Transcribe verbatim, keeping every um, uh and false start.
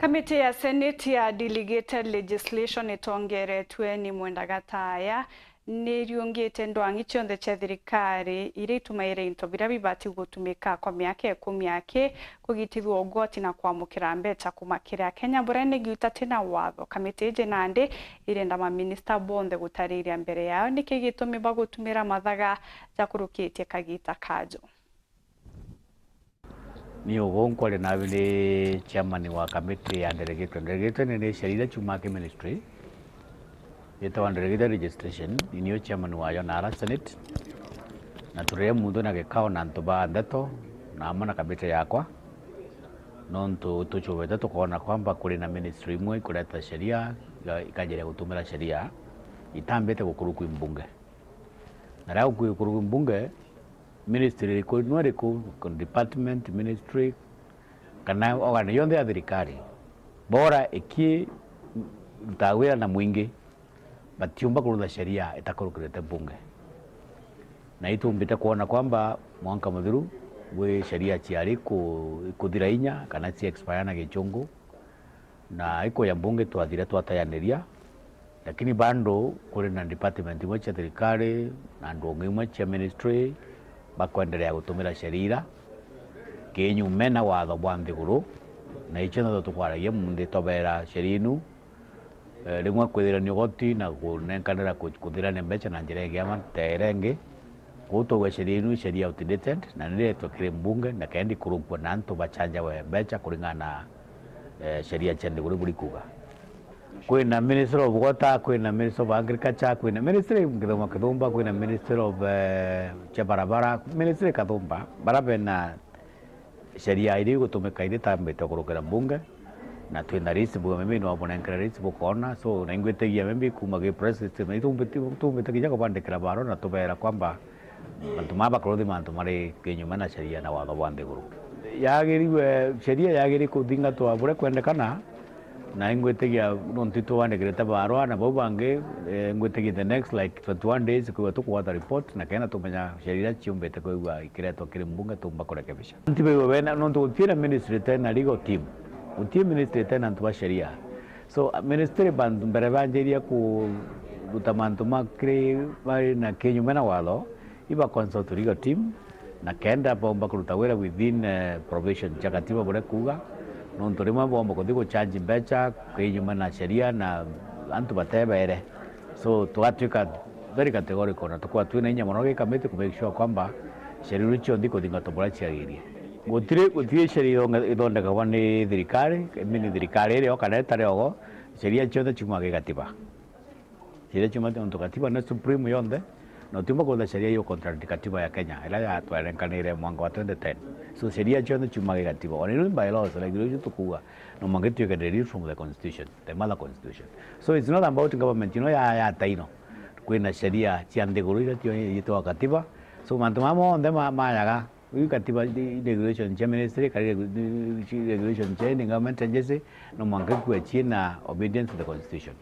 Kamiti ya Senate ya Delegated Legislation itongeretue ni Mwenda Gataya niriungite ndwang'i cionthe cia thirikari iria itumaire into biria bibati gutumika kwa miaka ikumi aki kugitithua ugoti na kwamukira mbeca kuma kiri Akenya buria ni giuta ti na watho. Kamiti iji nandi irenda maminista bonthe gutariria mbere yao niki gitumi bagutumira mathaga jakurukitie kagita kajo. Ni ugu nkwari nawe ni chairman wa kamiti ya delegated. Delegated ni, ni sheria iria ciumaga ki ministry, yitawa delegated registration, ni nio chairman wayo na ara Senate, na turire munthu na gikao na antu ba ndeto na amwe na kamiti yakwa, nontu tuchubite tukoona kwamba kuri na ministry imwe ikureta sheria, ika-, ikanjiria gutumira sheria itambite gukurukwa i mbunge. Na riria gukurukwa i mbunge, ministry iriku, no iriku, department, ministry, kana organ yonthe ya thirikari, bora ikirutaga wira na mwingi, batiumba kurutha sheria itakurukirite mbunge. Na itumbite kwona kwamba mwanka muthiru gwi sheria ciari ku-, ikuthira inya kana cia expire na gichungu, na ikuya mbunge twathire twatayaniria, lakini bado kuri na department imwe cia thirikari na andu ongi imwe cia ministry bakwenderea gutumira sheria ira kinyume na watho bwa nthiguru, na icio nacio tukwaragia munthi tobera sheria inu, eh, rimwe kwithira ni ugoti na kunenkanira ku-, kuthirania mbeca na njira ingi ama teere ingi. Kwou twauga sheria inu i sheria outdated na niretwe kiri mbunge na kendi kurukua na antu bachanjawe mbeca kuringana na, eh, sheria cia nthiguru buri kuuga. Kwina Ministry of Water, kwina Ministry of Agriculture, kwina ministry ngithoma kithumba, kwina Ministry of, eh, cia barabara, ministry kathumba, bara bena sheria iria igutumika iria itambite kurukira mbunge, na twina list bu, maybe no bunenkere list bukoona. So na ingwitigia maybe kuuma gi press system itumbite, itumbite kinya kubandikira barua na tubeera kwamba mantu maya bakuruthi mantu mari kinyume na sheria na watho bwa nthiguru. Yagiriwe, sheria yagiri kuthingatwa buria kwendekana, na ingwitigia nontu itubandikirite barua na bau bangi, eh, ingwitigia the next, like, twenty-one days kwigua tukugwata report na kenda tumenya sheria iria ciumbite kwigua ikiretwa kiri mbunge tumba kurekebisha. Ntibaigua bena, nontu gutii na ministry itena legal team, gutii ministry itena antu ba sheria. So ministry bantu mbere banjiria kuruta mantu ma kiri bari na kinyume na watho, iba consult legal team, na kenda bomba kuruta wira within, eh, provision cia katiba buria kuuga, nontu rimwe bomba kuthi guchange mbeca kinyume na sheria na antu batebere. So tugatwika very categorical na tukorwa twina inya mono gi kamiti ku make sure kwamba sheria iu cionthe ikuthingatwa buria ciagirie. Gutiri, gutiri sheria ithonge-, ithondekagwa ni thirikari, I mean thirikari iri o kana itari ogo, sheria cionthe ciumaga gi katiba. Sheria ciumaga nontu katiba ni supreme yonthe, na utiumba kurutha sheria iu contradict katiba ya Kenya iria ya twarenkanire mwaka wa twenty ten. So sheria cionthe ciumaga gi katiba. Ona iu bylaws, like iu tukuuga, no mwanka ituike derived from the constitution, the mother constitution. So it's not about government ino ya, ya taino. Kwina sheria cia nthiguru iria cio yitwa katiba. So mantu maya monthe ma-, mayaga, iu katiba, i-, regulation cia ministry, kana regu-, i-, regulation cia any government agency, no mwanka ikue ciina obedience to the constitution.